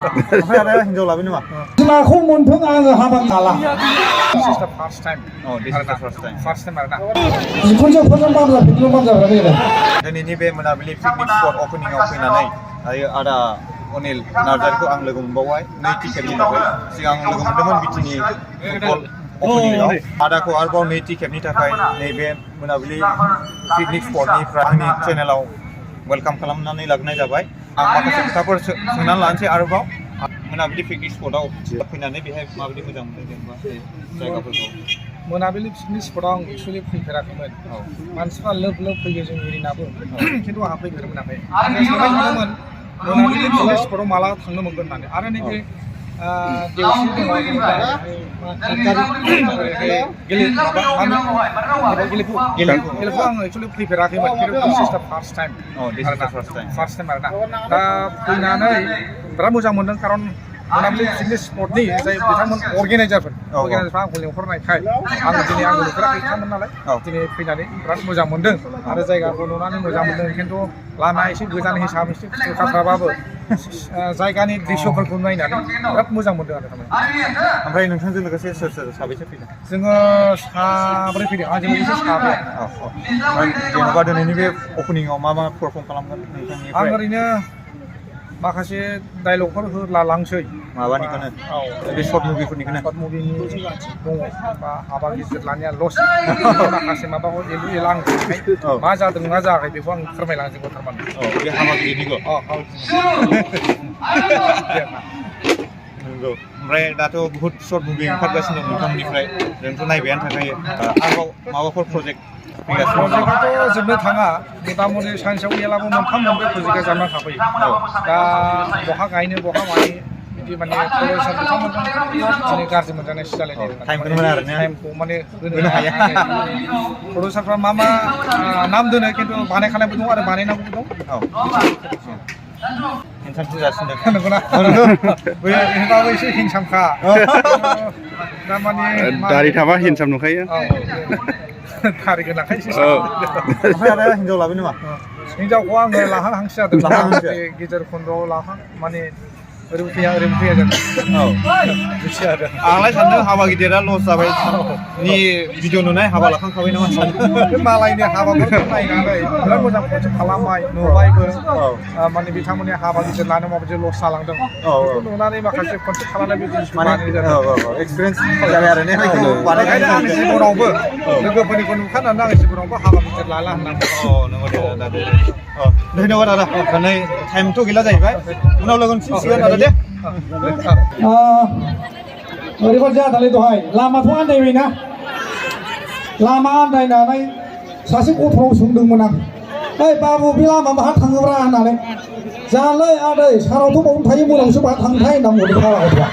ओमफ्राय आरो हिनजाव लाबोयो नामा? सिमाखौ मोनथों आङो हाबा खाला। This is the first time. Oh, this is the first time. First time आरोना। जिखुनजोफोरजों बामजा फिल्म बामजाफ्रा बेराय। दिनैनि बे मोनाबिलि पिकनिक स्पट अपेनिंआव फैनानै दायो आदा अनिल नार्जारिखौ आं लोगो मोनबावबाय नैथि खेबनि थाखाय। सिगां लोगो मोनदोंमोन बिटिनि फुटबल अपेनिंआव। आदाखौ आरोबाव नैथि खेबनि थाखाय नैबे मोनाबिलि पिकनिक स्पटनिफ्राय आंनि चेनेलाव वेलकाम खालामनानै लाग्रोनाय जाबाय। आं माखासे खोथाफोर सोंनानै लानोसै आरोबाव मोनाबिलि पिकनिक स्पटआव फैनानै बेहाय माबायदि मोजां मोनदों जेनेबा जायगाफोरखौ मोनाबिलि पिकनिक स्पटआव आं एक्सुवेलि फैफेराखैमोन। मानसिफ्रा लोब लोब फैयो जों एरिनाबो खिन्थु आंहा फैफेरनो मोनाखै। आं सानबाय थादोंमोन मोनाबिलि पिकनिक स्पटआव माला थांनो मोनगोन होननानै आरो नैबे देवसि दङ जेनेबा गेलेफु आं एक्सुवेलि फैफेराखैमोन खिन्थु दिस इज द फार्स्ट टाइम आरोना दा फैनानै बिराद मोजां मोनदों खारन मोनाबिलि पिकनिक स्पटनि जाय बिथांमोन अर्गेनाइजारफ्रा आंखौ लेंहरनायखाय आङो दिनै आंबो नुफेराखै बिथांमोन नालाय दिनै फैनानै बिराद मोजां मोनदों आरो जायगाखौ नुनानै मोजां मोनदों खिन्थु लामा एसे गोजान हिसाबै एसे खुखाफ्राबाबो जायगानि दृश्यफोरखौ नायनानै बिराद मोजां मोनदों आरो ओमफ्राय नोंथांजों लोगोसे सोर सोर साबैसे फैदों? जोङो साब्रै फैदों आंजों लोगोसे साब्रै जेन'बा दिनैनि बे अपेनिंआव मा पारफर्म खालामगोन आं ओरैनो माखासे डायलगफोर होलालांसै माबानिखौनो बे सर्ट मुभिफोरनिखौनो सर्ट मुभिनि दङ बा हाबा गिदिर लानाया लस माखासे माबाखौ एलु एला आं मा जादों मा जायाखै बेखौ आं फोरमायलांजोबो थारमाने बे हाबा गिदिरनिखौ नंगौ ओमफ्राय दाथ' बुहुत सर्ट मुभि ओंखारगासिनो दं नोंथांमोननिफ्राय जोंथ' नायबायानो थाखायो आरोबाव माबाफोर प्रजेक्ट प्रजेक्टआथ' जोबनो थाङा मथा मथि सानसेयाव गैयाब्लाबो मोनथाम मोनब्रै प्रजेक्टआ जानानै थाफैयो दा बहा गायनो बहा माने बिदि माने प्रडिउसार बिथांमोन गाज्रि मोनजानाय जालायनाय टाइमखौ माने होनो हाया प्रडिउसारफ्रा मा मा नाम दोनो खिन्थु बानायखानायबो दं आरो बानायनांगौबो दं नंगौना बेहाबो एसे हिंसामखा थारमाने दारि थाबा हिंसाम नुखायो दारि गोनांखाय एसे ओमफ्राय आरो हिनजाव लाबोयो नामा? हिनजावखौ आङो लाहांहांसो जादों गेजेर खन्दआव लाहां माने ओरैबो फैया जादों आंलाय सानदों हाबा गिदिरा लस जाबाय नि भिडिअ नुनाय हाबा लाखांखाबाय नामा सानदों मालायनि हाबाफोरखौ नायनानै बिराद मोजां खनसे खालामबाय नुबायबो माने बिथांमोननि हाबा गिदिर लानो माबायदि लस जालांदों बेखौ नुनानै माखासे खनसे खालामनाय बिदि एक्सपिरियेन्स जाबाय आरो बानायखायनो आं जिबनावबो लोगोफोरनिखौ नुखानानै आं जिबनावबो हाबा गिदिर लाला होननानै धन्यबाद आदा नै टाइमथ' गैला जाहैबाय उनाव लोगो मोनसिगोन आदा दे ओरैबायदि जादोंलै दहाय लामाथ' आन्दायबायना लामा आन्दायनानै सासे गथ'नाव सोंदोंमोन आं ओइ बाबु बे लामा बाहा थाङोब्रा होननानै जालै आदै सारावथ' बावनो थायो मोनायावसो बाहा थांथाय होनना बुंदों फाग्ला गथ'आ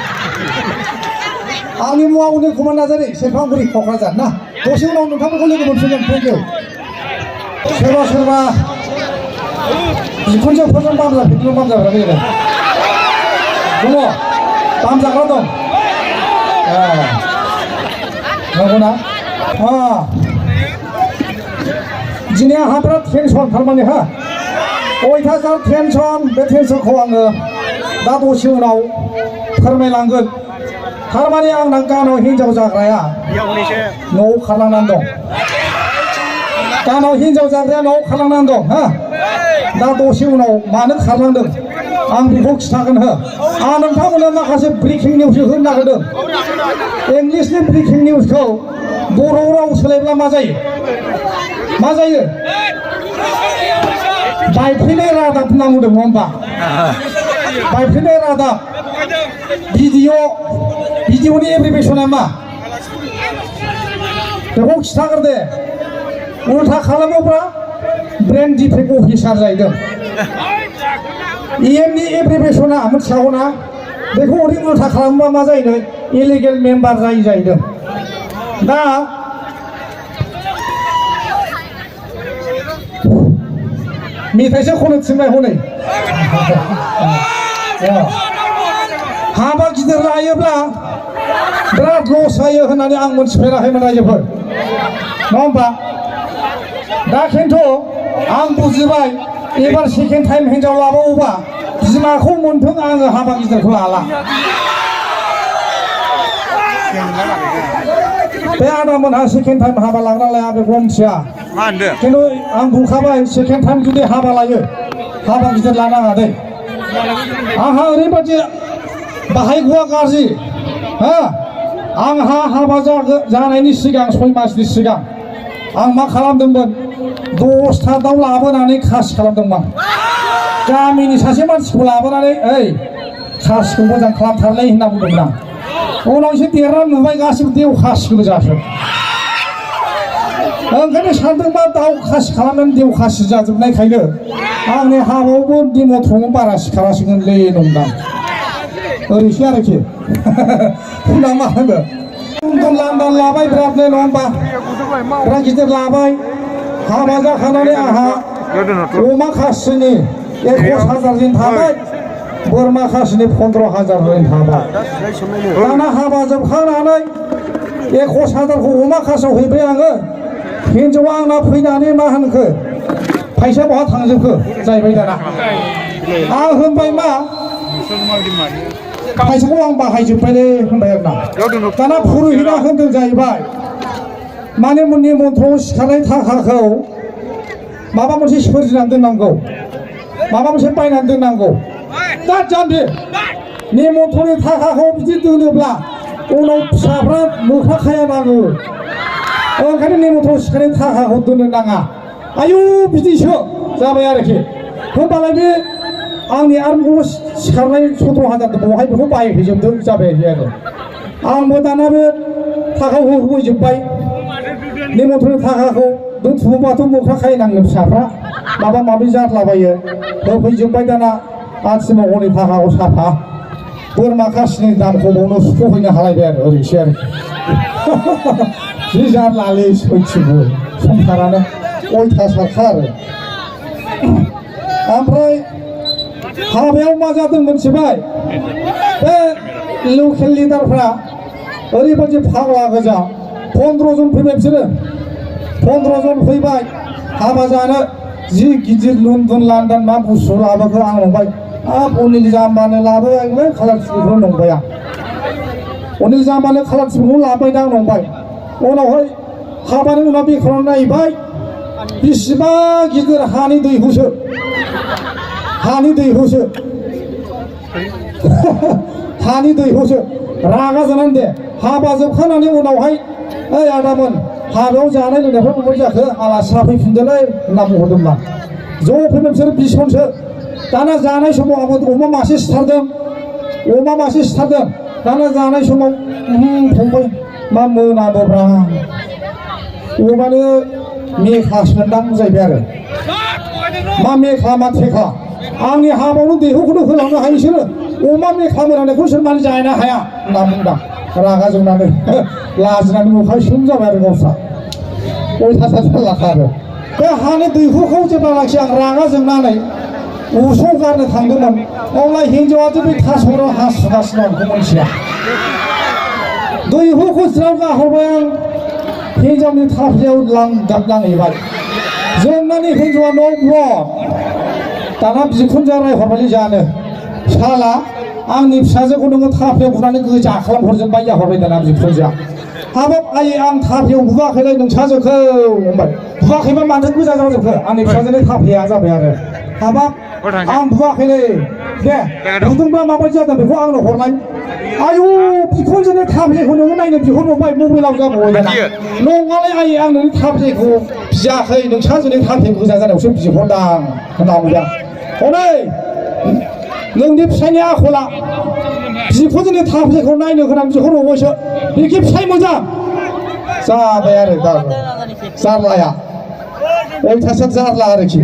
आंनि मुङा अनिल कुमार नार्जारि सेरफांगुरि क'क्राझार ना दसे उनाव नोंथांमोनखौ लोगो मोनसिगोन थेंक इउ सोरबा जिखुनजोफोरजों बामजा फिल्म बामजाफ्रा बेराय दङ बामजाग्रा दं नंगौना दिनै आंहा बिराद टेनसन थारमाने अयथासार टेनसन बे टेनसनखौ आङो दा दसे उनाव फोरमायलांगोन थारमाने आंना गानाव हिनजाव जाग्राया न'आव खारलांनानै दं गानाव हिनजाव जाग्राया न'आव खारलांनानै दं दा दसे उनाव मानो खारलांदों आं बेखौ खिथागोन आं नोंथांमोननो माखासे ब्रेकिं निउस होनो नागिरदों इंलिसनि ब्रेकिं निउसखौ बर' राव सोलायब्ला मा जायो बायफ्लेनाय रादाब होनना बुंदों नङा होमबा बायफ्लेनाय रादाब भिडिअनि एब्रिभिएसना मा बेखौ खिथागोन दे उल्था खालामोब्ला ब्रेन डिफेक्ट अफिसार जाहैदों EMनि एब्रिभिएसना मिथिखागौ ना बेखौ ओरै उल्था खालामोबा मा जायो इलिगेल मेम्बार जाहैदों दा मेथाइसो खनो थिनबाय हनै हाबा गिदिर लायोब्ला बिराद लस जायो होननानै आं मोनथिफेराखैमोन रायजोफोर नङा होमबा दा खिन्थु आं बुजिबाय एबार सेकेन्ड टाइम हिनजाव लाबावोबा बिमाखौ मोनथों आङो हाबा गिदिरखौ लाला बे आदामोनहा सेकेन्ड टाइम हाबा लाग्रा लाया बेखौ मिथिया मा होनदों खिन्थु आं बुंखाबाय सेकेन्ड टाइम जुदि हाबा लायो हाबा गिदिर लानाङा दै आंहा ओरैबायदि बाहायगौआ गाज्रि हा आंहा हाबा जानायनि सिगां 6 मासनि सिगां आं मा खालामदोंमोन 10टा दाउ लाबोनानै खासि खालामदोंमोन गामिनि सासे मानसिखौ लाबोनानै ओइ खासिखौ मोजां खालामथारलै होनना बुंदोंमोन आं उनाव एसे देरनानै नुबाय गासिबो देव खासि गोजासो ओंखायनो सानदोंबा दाउ खासि खालामनानै देव खासि जाजोबनायखायनो आंनि हाबायावबो देमथ्र'आव बारा सिखारासिगोनलै नंदां ओरैसो आरोखि ना मा होनो लांदां लाबाय बिरादनो नङा होमबा बिराद गिदिर लाबाय हाबा जाखानानै आंहा अमा खासिनि 21,000 थाबाय बोरमा खासिनि 15,000 थाबाय दाना हाबा जोबखांनानै 21,000खौ अमा खासियाव हैबाय आङो हिन्जावा आंना फैनानै मा होनखो फैसा बहा थांजोबखो जाहैबाय दाना आं होनबाय मा फैसाखौ आं बाहायजोब्बायलै होनबाय आरोना दाना पुरहितआ होनदों जाहैबाय माने मोननि मन्थ्रआव सिखारनाय थाखाखौ माबा मोनसे सोरजिनानै दोननांगौ माबा मोनसे बायनानै दोननांगौ दा जाम्बि निमन्थ्रनि थाखाखौ बिदि दोनोब्ला उनाव फिसाफ्रा मोख्रा खाया नाङो ओंखायनो निमन्थ्रआव सिखारनाय थाखाखौ दोननो नाङा आयु बिदिसो जाबाय आरोखि होनबालाय बे आंनि आरो सिखारनाय 17,000 दंबावहाय बेखौ बायहैजोबदों जाबाय आरो आंबो दाना बे थाखाखौ होजोब्बाय निमन्थ्रनि थाखाखौ दोनथुमोबाथ' मोख्रा खायनाङो फिसाफ्रा माबा माबि जाद्लाबायो होफैजोब्बाय दाना आथिमंगलनि थाखाखौ साफा बोरमा खासिनि दामखौ बावनो सुख'हैनो हालायबाय आरो ओरैसो आरोखि जि जारलालै सैथिबो संसारानो अयथासारखा आरो ओमफ्राय हाबायाव मा जादों मोनथिबाय बे लकेल लिडारफ्रा ओरैबायदि फाग्ला गोजा 15 जन फैबाय बिसोरो 15 जन फैबाय हाबा जानो जि गिदिर लुनदुन लान्दान मा बुस्थु लाबोखो आं नंबाय अनिल जाम्बानो लाबोबाय कालार टिभिखौ नंबाय आं अनिल जाम्बानो कालार टिभिखौ लाबोबाय आं नंबाय उनावहाय हाबानि उनाव बेखौनो नायबाय बेसेबा गिदिर हानि दैहुसो हानि दैहुसो हानि दैहुसो रागा जोंनानै दे हाबा जोबखांनानै उनावहाय ओइ आदामोन हाबायाव जानाय लोंनायफ्रा माबोरै जाखो आलासिया फैफिनदोलै होनना बुंहरदोंमोन ज' फैबाय बिसोर 20 जनसो दाना जानाय समाव आंबो अमा मासे सिथारदों दाना जानाय समाव फंबाय मा मोनामोब्रा अमानो मेखा सोंदां जाहैबाय आरो मा मेखा मा थेखा आंनि हाबायावनो दैहुखौनो होलांनो हायो बिसोरो अमा मेखा मोनामनायखौ सोर मानो जानो हाया होनना बुंदां रागा जोंनानै लाजिनानै मोखां सोम जाबाय आरो गावस्रा अयथासार जारलाखा आरो बे हानि दैहुखौ जेब्लानाखि आं रागा जोंनानै उसौ गारनो थांदोंमोन अब्ला हिन्जावाथ' बे थास'राव हासुगासिनो आं बेखौ मिथिया दैहुखौ ज्राब गाहरबाय आं हिन्जावनि थाफ्लियाव लांदाब नांहैबाय जोंनानै हिन्जावा न' ब्लक दाना बिखुनजोआ रायहरबायलै जानो साला आंनि फिसाजोखौ नोङो थाफ्लियाव बुनानै गोजा खालामहरजोब्बाय जाहरबाय दाना बिखुनजोआ हाबाब आयै आं थाफ्लियाव बुआखैलै नोंसाजोखौ होनबाय बुआखैबा मानो गोजा जाजोबखो आंनि फिसाजोनि थाफ्लिया जाबाय आरो हाबाब आं बुआखैलै दे बुदोंब्ला माबायदि जादों बेखौ आंनो हरनाय आयु बिखुनजोनि थाफ्लिखौ नोङो नायनो बिहरबाय मबाइलाव जाबावबाय दाना नङालै आयै आं नोंनि थाफ्लिखौ बियाखै नोंसाजोनि थाफ्लि गोजा जानायावसो बिहरदां होनना बुंदों हनै नोंनि फिसायनि आखला बिखुनजोनि थाफ्लिखौ नायनो गोनां बिहरबावबायसो बेखि फिसाय मोजां जाबाय आरो दा जारलाया अयथासार जारला आरोखि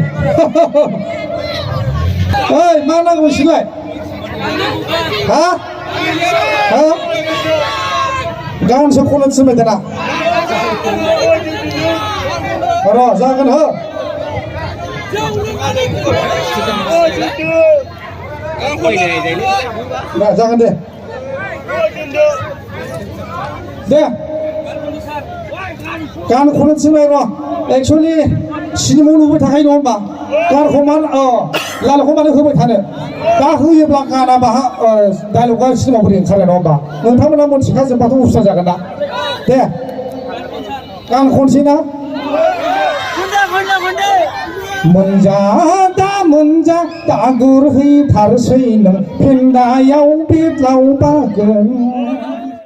ओइ मा नांगौ नोंसोरलाय हा गाबोनसो खनो थिनबाय दाना र' जागोन हो जागोन दे गान खनो थिनबाय र' एक्सुवेलि सिनेमायाव नुबाय थाखायो नङा होमबा गानखौ मानो लालखौ मानो होबाय थानो दा होयोब्ला गाना बाहा डायलगा सिनेमाफोर ओंखारो नङा होमबा नोंथांमोना मोनथिखाजोब्बाथ' उसुबिदा जागोन ना दे गान खनसै ना मोनजा दा गुरहैथारसै नों फेन्दायाव बेदलाव बागोन